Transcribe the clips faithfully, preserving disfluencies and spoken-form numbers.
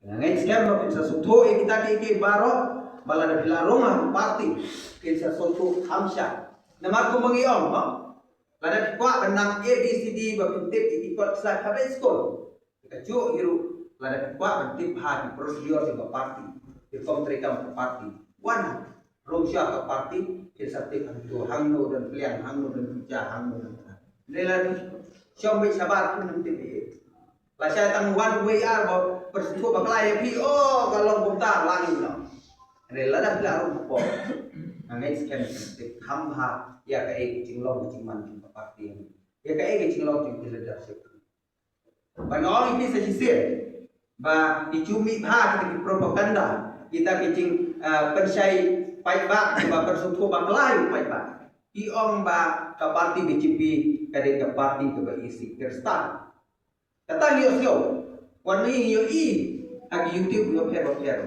Nga ngeit skhem ba phin sa sngewthuh ïa kita kiei kiei baroh, ba lada phi la rung ha party phin sa sngewthuh kham sha. Namar kumba ngi ong, ha? Lada phi kwah ban nang A B C D ba phin tip ïa ki kot slide ha ba skul. Kajuh hi ruh lada phi kwah ban tip ha ki procedure jong ka party, ki rukom treikam ka party. Wan rung sha ka party, phin sa tip hangto hangno don pliang, hangno don pynja, hangno don. Hynrei lada phi shong beit shabar phin ym tip ei. Lashai tang wan wei ar ba pyrsngewthuh bakla ïa phi, oh, ka long kumta, la ngi noh. Hynrei lada phi la rung hapoh, nga ngeit skhem phin tip kham bha ïa kaei ka jinglong ka jingman jong ka party, ïa kaei ka jinglong jong ki leadership. Ban ong ïa phi sa shisien ba ki ju mih bha kita ki propaganda, kita ki jing, ah, pynshai paidbah ba pyrsngewthuh bakla ïa u paidbah. Ki ong ba ka party B J P ka dei ka party kaba ïeit ïa ki Khristan. Kata ngi ïohsngew, wan ngi ïohi ha ki YouTube bapher bapher.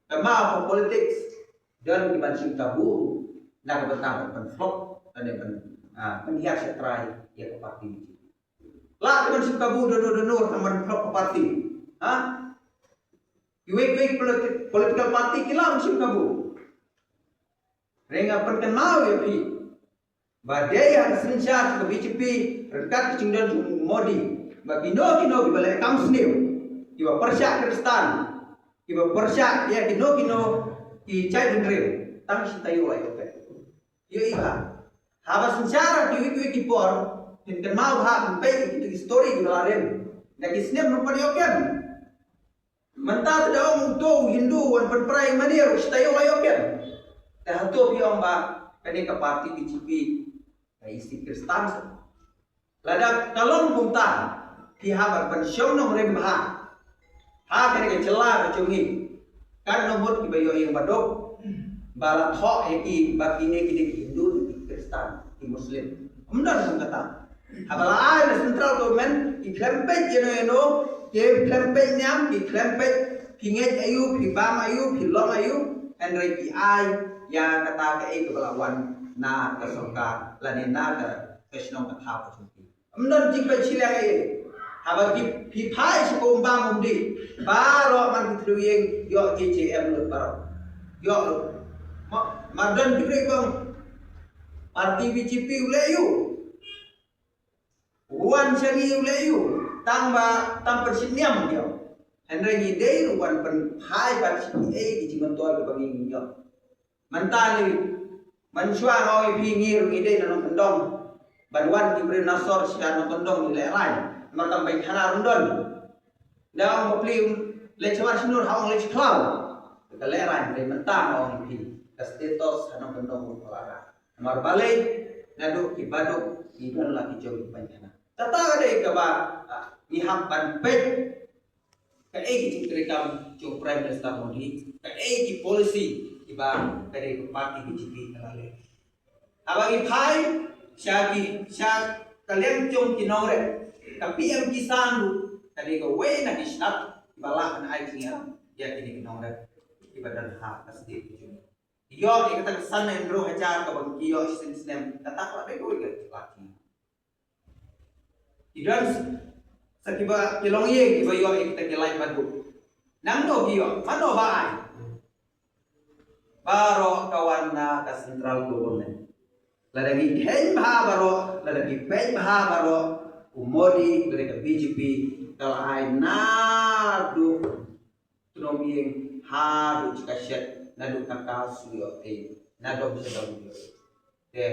Ka map ka politics don kiban shim kabu na ka bynta ban pynflop lane ban, ah, pynhiar shatrai ïa ka party B J P. Lah kiban shim kabu dono dono tang ban pynflop ka party. Ha? Kiwei kiwei politi-, political party ki lah ban shim kabu. Hynrei nga pynkynmaw ïa phi ba dei ha ka synshar ka B J P ryngkat ka jingdon jong u Modi ba kino kino kiba leh kam sniew, kiba pyrshah Khristan, kiba pyrshah ïa kino kino ki jaitbynriew, tang shi taïew la ïoh peit. Ïohi bha. Haba synshar ha kiwei kiwei ki por, phin kynmaw bha, phin peit ïa kitu ki story kiba la rim. Da ki snem ruh pat ïoh kem. Mynta te da ong uto u Hindu wan pynpra ïa u mandir, shi taïew la ïoh kem. Te hato phi ong ba kane ka party B J P ka ïeit ïa ki Khristan sa? Lada ka long kumta, phi hap ban pynshong nongrim bha ha kane ka jylla ka jong ngi. Katno ngut kiba ïoh ïing ba duk ba la thoh ïa ki ba kine ki dei ki Hindu, ki Khristan, ki Muslim. Ym don kum kata. Haba la ai na central government, ki khlem peit ïano ïano, ki khlem peit niam, ki khlem peit phi ngeit aïu, phi bam aïu, phi long aïu, hynrei ki ai ïa kata kaei kaba la wan na ka sorkar lane na ka, ka shnong ka thaw ka jong ki. Ym don jingpeit shiliang ei. Haba ki, phi phai sha ka um bam um dih, baroh man ki thliew ïing ïoh J J M lut baroh. Ïoh lut. Ma, ma don ki briew ba ong party B J P u leh aïu, u wan sha ngi u leh aïu, tang ba, tang pynshit niam ïoh. Hynrei ngi dei ruh ban pynphai bad sha kiei ki jingmyntoi kiba ngi ïoh. Mynta ngi, mynshuwa nga ong ïa phi, ngi ruh ngi dei na nongkyndong. Ban wan ki briew na sor sha nongkyndong ngi lehraiñ. Namar tang bynkhana ruh ym don. Da ong bapli leit sha Barshnur, ha ong leit sha Khlaw. Ka lehraiñ, hynrei mynta nga ong ïa phi, ka status ha nongkyndong ruh ka la rah. Namar balei? Naduh kiba duk ngi don la ki jong ki bynkhana. Kata ka dei kaba, ah, ngi hap ban peit. Kaei ki jingtreikam jong Prime Minister Modi, kaei ki policy kiba ka dei ka party B J P ka la leh. Haba ngi phai sha ki, sha ka liang jong ki nongrep, ka P M Kisan ruh ka dei kawei na ki shnat kiba lah ban ai jingïarap ïa kine ki nongrep kiba don ha ka state ka jong ngi. Ïoh ïa kata ka san hynriew hajar kaba ki ïoh shisien snem, kata ka la dei kawei ka jingïarap. Ki don sa kiba ki longïing kiba ïoh ïa kita ki light ba duk. Nangno ki ïoh, mano ba ai? Baroh ka wan na ka central government. Lada ngi kheiñ bha baroh, lada ngi peit bha baroh, u Modi, lada ka B J P, ka la ai naduh Tnum ïing haduh jaka shet, naduh ka ka su ïoh ei, na dong sha dong ïoh ei. Te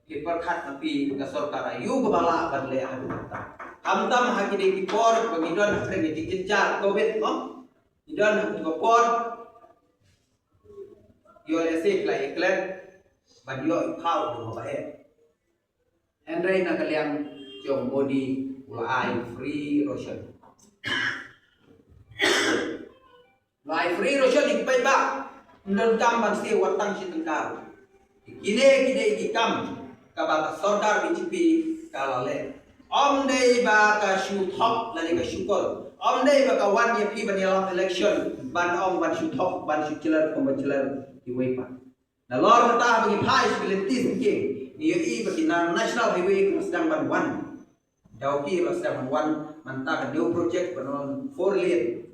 ki pyrkhat na phi ka sorkar aïu kaba lah ban leh haduh kata. Khamtam ha kine ki por ba ngi don ha pdeng ka jingjynjar covid mo. Ngi don ha kine ki por. Ïoh lehse ki la ïaklet ban ïoh i phaw dong ba eh. Hynrei na ka liang jong Modi u la ai free ration. U la ai free ration ïa ki paidbah. Ym don kam ban siew wat tang shi tyngka. Kine kine ki kam kaba ka sorkar B J P ka la leh. Ym dei ba ka shu thok lane ka shu kol. Ym dei ba ka wan ïa phi ban ïalap election ban ong ban shu thok ban shu jler kum ban jler kiwei pat. Nalor kata ba ngi phai sha ki lynti syngkien, ngi ïohi ba ki na National Highway ki la sdang ban wan. Dawki la sdang ban wan, mynta ka new project ban wan four lane.